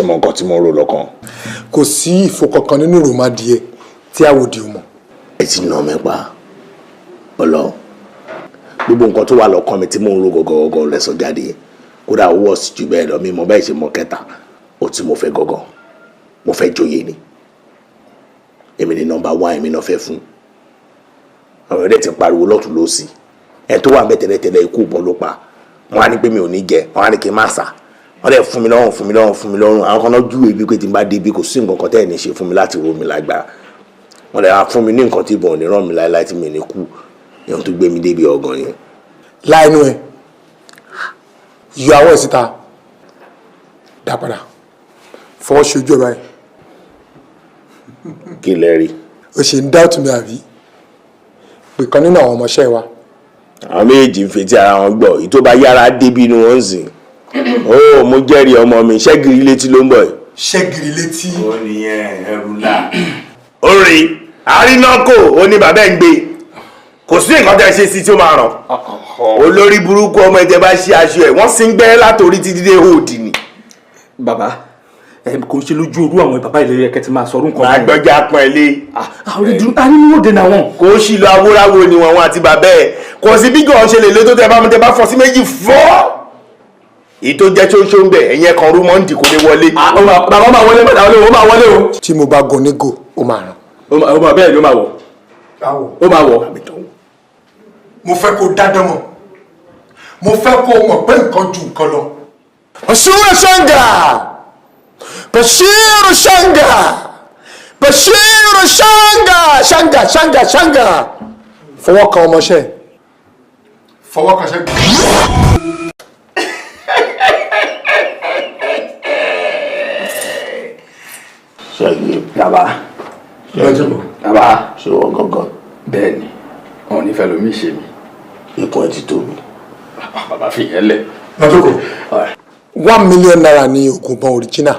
mọ nǹkan tí mo ń rò lọ́kàn. Kò sí ìfọkànkan nínú òròmọdìẹ tí àwòdì ò mọ̀. Ẹ ti nà mí pa ọlọ. Gbogbo nǹkan tó wà lọ́kàn mi tí mò ń rò gọgọgọ lẹ sọ jáde. Kódà owó ọ̀sì jù bẹ́ẹ̀ lọ, mi mọ bẹ́ẹ̀ ṣe mọ kẹta ó tí mo fẹ́ gọgọ. Mo fẹ́ joyè ni. Èmi ni number one, èmi náà fẹ́ fún. Àwọn ẹ̀rẹ́ ti pariwo lọ́tún lọ́sì. Ẹ tó wà mẹ́tẹ̀lẹ́tẹ̀lẹ́, ikú ìbọn ló pa. Wọ́n á ní pé mi ò ní jẹ, wọ́n á ní kí n má sà. Wọ́n dẹ̀ fún mi lọ́rùn, fún mi lọ́rùn, fún mi lọ́rùn. Àwọn kan náà júwèé bí pé tí n bá débi, kò sí nǹkan kan tẹ́ ẹ̀ ní ṣe fún mi láti ro mi lágbára. Wọ́n dẹ̀ wá fún mi ní nǹkan tí ìbọn ò ní ràn mí láéláé, tí mi ò ní kú. Ìyẹn tó gbé mi débi ọgàn yẹn. Láìnú ẹ, yọ àwọ̀ ẹ̀ síta, dá padà, fọwọ́ ṣojú ẹ̀ báyìí. Kí lẹ rí? O ṣe ń dáàtú mi àbí? Pè kan nínú àwọn ọmọọṣẹ́ wa. Àwọn méjèèjì ń fetí ara wọn gbọ́. Èyí tó bá yára débi inú wọn ń sìn ó. Mo jẹ́rìí ọmọ mi, ṣẹ́gìrì létí ló ń bọ̀ yìí. Ṣẹ́gìrì létí. Ó nìyẹn, ẹrù ńlá. Ó rí àrínákò, ó ní bàbá ẹ̀ ń gbé. Kò sí nǹkan tẹ́ ẹ ṣe sí tí ó máa ràn. Olórí burúkú ọmọ ẹ̀jẹ̀ bá ṣí aṣọ ẹ̀, wọ́n sì ń gbẹ́ látòrí títí dé òdì ni. Bàbá ẹ, kò ń ṣe lójú orú àwọn bàbá ìlérí ẹkẹ tí máa sọ orú nǹkan. Máa gbọ́jà pọ́n ẹ lé. Àwọn ìdúró arínúwòde náà wọn. Kò sí lọ, awóráwo ni wọn àti bàbá ẹ. Kò sí bí gàn ṣe lè lé tó, tẹ bá mu, tẹ bá fọ sí méjì fọ́, èyí tó jẹ́ ṣóńṣó ń bẹ̀, ẹ̀yìn ẹ̀kan rú mọ́ǹdì kò lè wọlé. Bàbá máa wọlé, padà wọlé o, ó máa wọlé o. Tí mo bá gun nígò, ó máa ràn. Ó máa, bẹ́ẹ̀ ni, ó máa wọ̀, ó máa wọ̀. Mo fẹ́ kó dájọ́ mọ̀, mo fẹ́ kó mọ̀ pé nǹkan ju nǹkan lọ. Bashiru Shanga, Bashiru Shanga, Bashiru Shanga, Shanga, Shanga, Shanga. Fọwọ́ kan ọmọọṣẹ́, fọwọ́ kan ṣẹ́gun. Ṣẹ́gi. Bàbá. Lọ́jọ́. Bàbá. Ṣé wọ́n gangan? Bẹ́ẹ̀ ni, wọn ò ní fẹ́ lómi ṣe mi. Ikùn ẹ ti tóbi. Bàbá, fi yẹn lẹ̀. Lọ́jọ́ kò. ₦1 million ní oògùn ìbọn original.